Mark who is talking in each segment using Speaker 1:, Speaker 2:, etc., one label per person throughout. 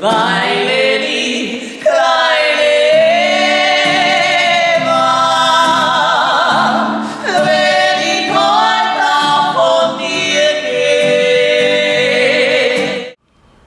Speaker 1: Weil die kleine Eva, wenn ich heute auch von dir geh.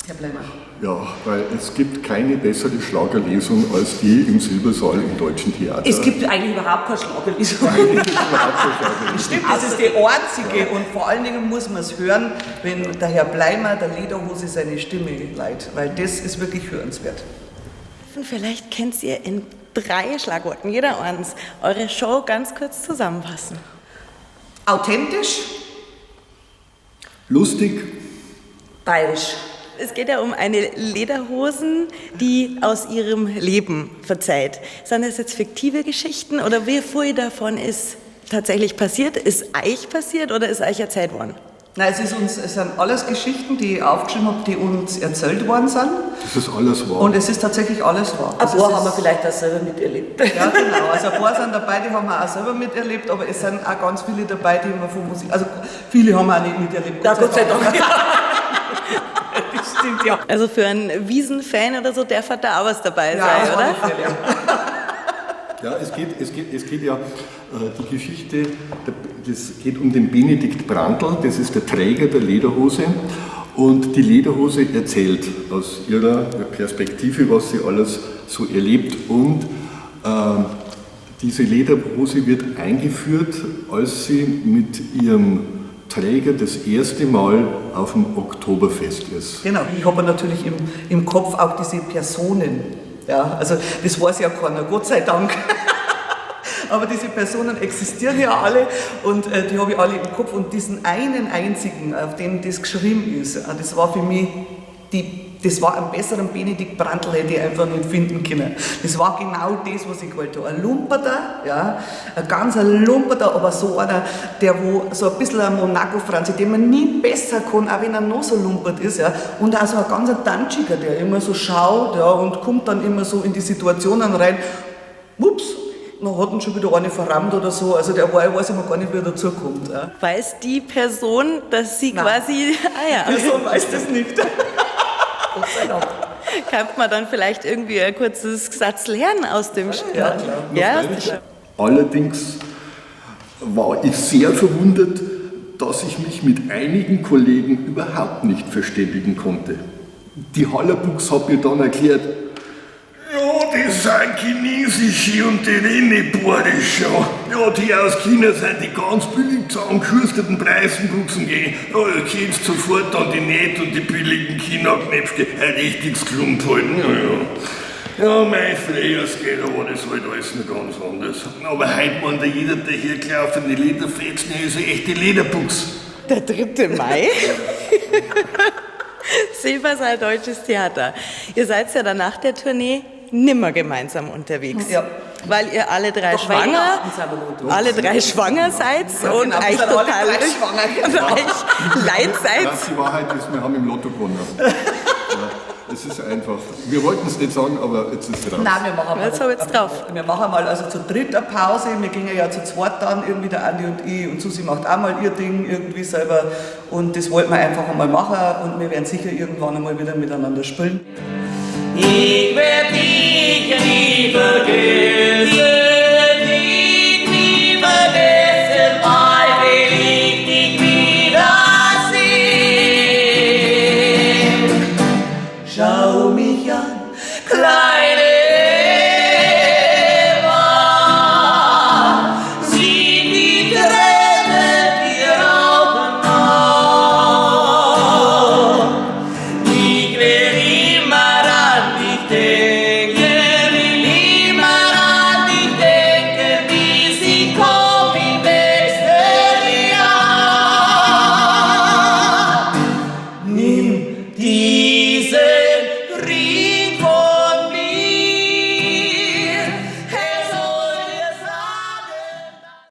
Speaker 2: Herr Bleimer.
Speaker 3: Ja, weil es gibt keine bessere Schlagerlesung als die im Silbersaal im Deutschen Theater.
Speaker 4: Es gibt eigentlich überhaupt keine Schlagerlesung.
Speaker 3: Eigentlich gibt's überhaupt keine Schlagerlesung.
Speaker 5: Stimmt, das ist die einzige und vor allen Dingen muss man es hören, wenn der Herr Bleimer der Lederhose seine Stimme leiht, weil das ist wirklich hörenswert.
Speaker 6: Vielleicht kennt ihr in 3 Schlagworten, jeder eins, eure Show ganz kurz zusammenfassen.
Speaker 5: Authentisch.
Speaker 3: Lustig.
Speaker 4: Bayerisch.
Speaker 6: Es geht ja um eine Lederhosen, die aus ihrem Leben verzeiht. Sind das jetzt fiktive Geschichten oder wie viel davon ist tatsächlich passiert? Ist euch passiert oder ist euch erzählt worden?
Speaker 5: Nein, es sind alles Geschichten, die ich aufgeschrieben habe, die uns erzählt worden sind.
Speaker 3: Das ist alles wahr.
Speaker 5: Und es ist tatsächlich alles wahr.
Speaker 4: Ein
Speaker 5: Also
Speaker 4: paar
Speaker 5: es
Speaker 4: haben wir
Speaker 5: ist
Speaker 4: vielleicht auch selber miterlebt.
Speaker 5: Ja, genau. Also ein paar sind dabei, die haben wir auch selber miterlebt, aber es sind auch ganz viele dabei, die wir von Musik... Also viele haben wir auch nicht miterlebt.
Speaker 4: Ja, Gott sei Dank. Das stimmt, ja.
Speaker 6: Also für einen Wiesn-Fan oder so, der wird da auch was dabei
Speaker 5: Ja,
Speaker 6: sein,
Speaker 5: auf
Speaker 6: oder?
Speaker 5: alle Fälle, ja.
Speaker 3: Ja, es geht ja, die Geschichte, der, das geht um den Benedikt Brandl, das ist der Träger der Lederhose und die Lederhose erzählt aus ihrer Perspektive, was sie alles so erlebt und diese Lederhose wird eingeführt, als sie mit ihrem Träger das erste Mal auf dem Oktoberfest ist.
Speaker 5: Genau, ich habe natürlich im Kopf auch diese Personen. Ja, also das weiß ja keiner, Gott sei Dank. Aber diese Personen existieren ja alle und die habe ich alle im Kopf. Und diesen einen einzigen, auf den das geschrieben ist, das war für mich, die, das war einen besseren Benedikt Brandl hätte ich einfach nicht finden können. Das war genau das, was ich gewollt habe. Ein Lumperter, ja, ein ganz ein Lumperter, aber so einer, der wo so ein bisschen ein Monaco-Franzi, den man nie besser kann, auch wenn er noch so lumpert ist, ja. Und auch so ein ganz Tantschiger, der immer so schaut, ja, und kommt dann immer so in die Situationen rein. Ups, dann hat ihn schon wieder eine verrammt oder so. Also der war, ich weiß immer gar nicht, wie er dazukommt. Ja.
Speaker 6: Weiß die Person, dass sie
Speaker 5: Nein.
Speaker 6: quasi... Ah ja.
Speaker 5: Die Person weiß das nicht.
Speaker 4: Gott sei Dank.
Speaker 6: Kann man dann vielleicht irgendwie ein kurzes Satz lernen aus dem Stück?
Speaker 5: Ja, klar.
Speaker 6: Ja,
Speaker 3: Allerdings war ich sehr verwundert, dass ich mich mit einigen Kollegen überhaupt nicht verständigen konnte. Die Hallerbuchs hat mir dann erklärt, ja, das sind chinesische und die Renne-Borische. Ja, die aus China sind die ganz billig zusammengeschusteten Preisenbuchsen gehen. Ja, da kennst du sofort dann die Net und die billigen China-Knöpfe. Ein richtiges Klump halt. Ja, ja. Ja, mein Frühjahrsgeld, da war das halt alles noch ganz anders. Aber heute meint ja jeder, der hier gelaufene Lederfetzen, ist eine echte Lederbuchs.
Speaker 6: Der 3. Mai? Silbersaal Deutsches Theater. Ihr seid ja dann nach der Tournee nimmer gemeinsam unterwegs.
Speaker 5: Ja.
Speaker 6: Weil ihr alle drei
Speaker 4: Doch,
Speaker 6: schwanger,
Speaker 4: Weihnachten sind wir noch unterwegs.
Speaker 6: alle drei schwanger seid
Speaker 5: Ja,
Speaker 6: und
Speaker 5: genau, wir
Speaker 6: euch
Speaker 5: sind alle
Speaker 6: total
Speaker 5: drei schwanger, genau.
Speaker 6: und euch leid seid.
Speaker 3: Ja, die Wahrheit ist, wir haben im Lotto gewonnen. Ja, es ist einfach. Wir wollten es nicht sagen, aber jetzt ist es raus.
Speaker 5: Nein, wir machen mal.
Speaker 6: Jetzt hab ich's drauf.
Speaker 5: Wir machen mal also zu dritt eine Pause. Wir gingen ja zu zweit dann, irgendwie der Andi und ich. Und Susi macht auch mal ihr Ding irgendwie selber. Und das wollten wir einfach einmal machen. Und wir werden sicher irgendwann einmal wieder miteinander spielen.
Speaker 1: Ich will